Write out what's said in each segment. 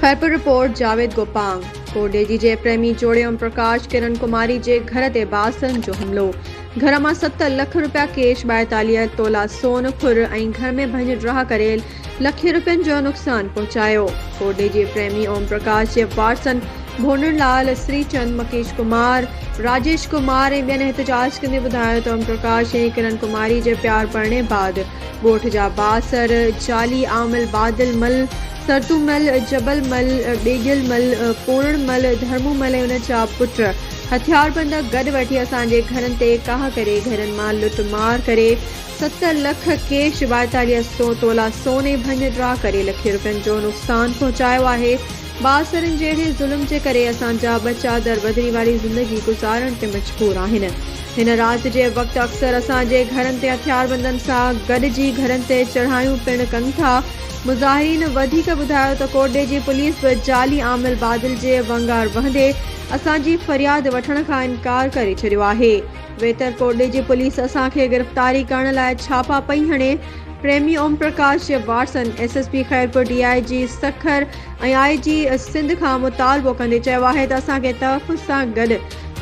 Khairpur, report, Javed Gopang, Kot Diji جي پريمي جوڙي اوم پرڪاش ڪرن ڪماري جي گهر تي بااثرن جو حملو، گهر مان 7 لک رپيا ڪيش، 42 تولا سون ڦر ۽ گهر ۾ ڀڃ ڊاهه ڪري لکين رپين جو نقصان پهچايو. ڪوٽڏيجي پريمي اوم پرڪاش جي وارثن ڀونر لال، سري چند، مڪيش ڪمار، راجيش ڪمار ۽ ٻين احتجاج ڪندي ٻڌايو ته اوم پرڪاش ۽ ڪرن ڪماري جي پيار پرڻي بعد ڳوٺ جا بااثر جعلي عامل بادل مل، سرتو مل، جبل مل، ٻيجل مل، پورڻ مل، ڌرمو مل ۽ ان جا پٽ هٿياربند گڏ وٺي اسان جي گهرن تي ڪاهه ڪري گهرن مان لٽ مار ڪري 7 لک ڪيش، 42 سو تولا سون ۽ ڀڃ ڊاهه ڪري لکين رپين جو نقصان پهچايو آهي. بااثرن جي اهڙي ظلم جي ڪري اسان جا ٻچا دربدري واري زندگي گذارڻ تي مجبور آهن. هن رات جي وقت اڪثر اسان جي گهرن تي هٿياربندن سان گڏجي گهرن تي چڙهايون پڻ ڪن ٿا. مظاهرين وڌيڪ ٻڌايو ته ڪوٽڏيجي پوليس به جعلي عامل بادل جي ونگار وهندي اسان جي فرياد وٺڻ کان انڪار ڪري ڇڏيو آهي. ويتر ڪوٽڏيجي پوليس اسان کي گرفتاري ڪرڻ لاء ڇاپا پئي هڻي. پريمي اوم پرڪاش جي وارثن S S P Khairpur, D I G Sukkur ۽ I جي سنڌ کان مطالبو ڪندي چيو آهي ته اسان کي تحفظ سان گڏ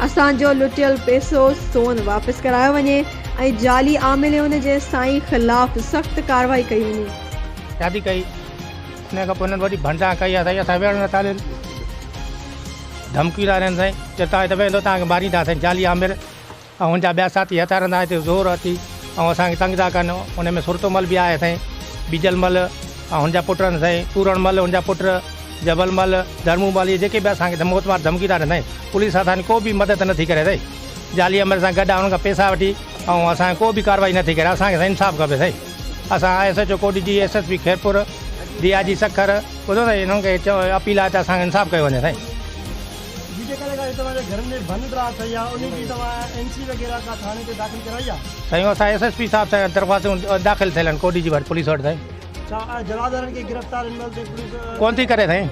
اسان جو لٽيل پئسو سون واپس ڪرايو وڃي ۽ جعلي عامل ۽ ان جي سائين خلاف سخت ڪارروائي ڪئي وڃي. شادي ڪئي ان کان پوء هنن وڏي ڀنڊان ڪئي آهي سائين اسان ويهڻ نٿا ڏين ڌمڪي ٿا ڏين سائين چي توهان هتي ويهندو توهان کي مارينداسين جعلي عامر ۽ هن جا ٻيا ساٿي هٿيارن سان هتي زور اچي ۽ اسان کي تنگ ٿا ڪن ان ۾ سرتو مل به آهي سائين ٻيجل مل ۽ هن جا پٽ آهن سائين پورڻ مل هن جا پٽ جبل مل ڌرمو مل اهي جيڪي به اسان کي موت مار ڌمڪي ٿا ڏين سائين پوليس اسان جي ڪو به مدد نٿي ڪري سائين جعلي عمل سان گڏ آهي انهن کان پيسا وٺي ۽ اسان کي ڪو به ڪارروائي نٿي ڪري اسان کي سائين انصاف کپي سائين اسان S H O Kotdiji S S P Khairpur D I G Sukkur ٻڌو سائين انهن کي چئو اپيل آهي ته اسان کي انصاف ڪيو وڃي سائين. جي جيڪڏهن ڪا توهان جي گهرن ۾ ڀڃ ڊاهه ٿي آهي انهي جي توهان اين سي وغيره ڪا ٿاڻي تي داخل ڪرائي آهي؟ سائين اسان ايس ايس پي صاحب سان درخواستون داخل ٿيل آهن ڪوٽڏيجي وٽ پوليس وٽ سائين. ڇا جوابدارن کي گرفتار هن مهل تائين پوليس ڪونه ٿي ڪري سائين.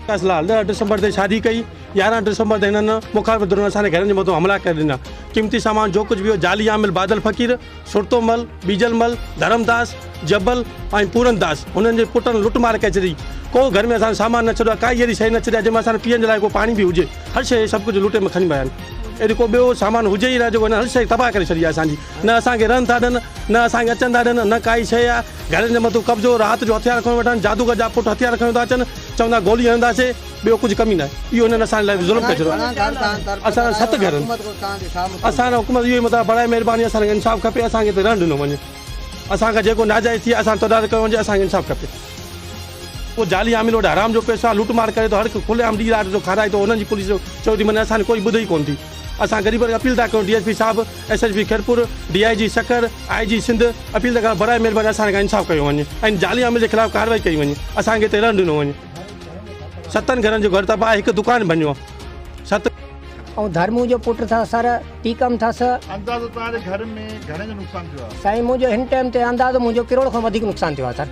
پرڪاش لال 10 ڊسمبر تي شادي ڪئي 11 ڊسمبر تي هنن مخالف ڌرين اسان جي گهرن جي مٿان حملا ڪري ڏنا قيمتي سامان جو ڪجهه به هو جعلي عامل بادل فقير سرتو مل، ٻيجل مل، ڌرم داس، جبل ۽ پورن داس هنن جي پٽن لٽ مار ڪري ڇڏي. ڪو گهر ۾ اسان جو سامان نه ڇڏيو آهي، ڪائي اهڙي شيء نه ڇڏي آهي جنهن ۾ اسان پيئڻ جي لاء ڪو پاڻي به هجي. هر شيء سڀ ڪجهه لٽي ۾ کڻي ويا آهن. اهڙي ڪو ٻيو سامان هجي ئي نه جيڪو هنن هر شيء تباهه ڪري ڇڏي آهي اسان جي. نه اسان کي رهن ٿا ڏين، نه اسان کي اچن ٿا ڏين، نه ڪائي شيء آهي. گهرن جي مٿان قبضو، رات جو هٿيار کڻيو ويٺا آهن، جادوگر جا پٽ هٿيار کڻيو ٿا اچن، چون ٿا گولي هڻنداسين. ٻيو ڪجهه ڪم ئي ناهي. اهو هنن اسان لاء ظلم ڪري ڇڏيو. اسان جا 7 گهر آهن. اسان جا حڪومت اهو ئي مطالبو برائي مهرباني اسان کي انصاف کپي اسان کي هتي رهڻ ڏنو وڃي. اسان کان جيڪو ناجائز ٿي اسان تدارڪ ڪيو وڃي اسان کي انصاف کپي. اهو جعلي عامل وٽ حرام جو پئسو آهي لوٽ مار ڪري ٿو هر هڪ کلي عام ڏينهن رات جو کارائي ٿو هنن جي پوليس چوي ٿي معني اسان جي ڪوئي ٻڌي ئي ڪونه ٿي. اسان غريبن کي اپيل ٿا ڪيون ڊي ايس پي صاحب S S P Khairpur D I G Sukkur I G Sindh appeal ٿا ڪيون برائي مهرباني اسان کان انصاف ڪيو وڃي ۽ جعلي عامل جي خلاف ڪارروائي ڪئي وڃي اسان کي هتي رهڻ ڏنو وڃي. ستن گهرن جو گهر تباهه، هڪ دڪان ڀڃيو. ست. ۽ ڌرمو جو پٽ ٿس سر، ٽيڪم ٿس. اندازو توهان جي گهر ۾ گهڻي جو نقصان ٿيو آهي؟ سائين منهنجو هن ٽائيم تي اندازو منهنجو ڪروڙ کان وڌيڪ نقصان ٿيو آهي سر.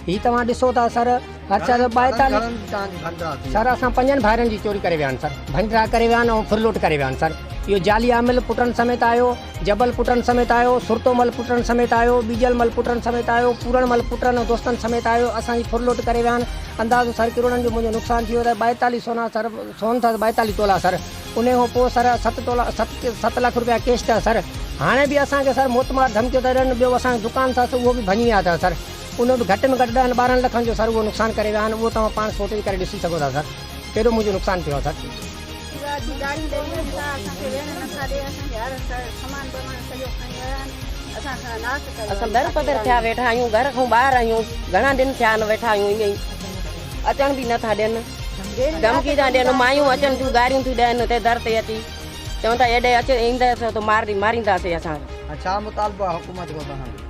هي توهان ڏسو ٿا سر هر شيء 42 سر اسان پنجن ڀائرن جي چوري ڪري ويا آهن سر ڀڃ ڊاهه ڪري ويا آهن ۽ ڦرلوٽ ڪري ويا آهن سر اهو جعلي عامل پٽن سميت آيو جبل پٽن سميت آيو، سرتو مل پٽن سميت آيو، ٻيجل مل پٽن سميت آيو، پورڻ مل پٽن ۽ دوستن سميت آيو، اسان جي ڦر لوٽ ڪري ويا آهن، اندازو سر ڪروڙن جو منهنجو نقصان ٿي ويو آهي، 42 سونا سر سون اٿس 42 تولا سر، انهي کان پوء سر 7 تولا 7 لک روپيا ڪيش اٿس سر، هاڻي به اسان کي سر موتمار ڌمڪيون ٿا ڏين، ٻيو اسان جو دڪان اٿس اهو به ڀڃي ويا اٿس سر، ان به گهٽ ۾ گهٽ ڏهن 12 لکن جو سر اهو نقصان ڪري ويا آهن، اهو توهان پاڻ سوچي ڪري ڏسي سگهو ٿا سر ڪيڏو منهنجو نقصان ٿيو آهي سر. رات جي گاريون ڏئي وڃن ٿا اسان کي ويهڻ نٿا ڏين اسان کي هر سامان بامان سڄو کڻي ويا آهن اسان کان ناس ڪيو اسان در پدر ٿيا ويٺا آهيون گهر کان ٻاهر آهيون گهڻا ڏينهن ٿيا آهن ويٺا آهيون ائين ئي اچڻ به نٿا ڏين ڌمڪي ٿا ڏين مايون اچن ٿيون گاريون ٿيون ڏين هتي در تي اچي چون ٿا ايڏي اچ ايندس ته مارينداسين اسان ڇا مطالبو آهي حڪومت کان توهان جو؟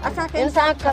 اسان کي انصاف کپي.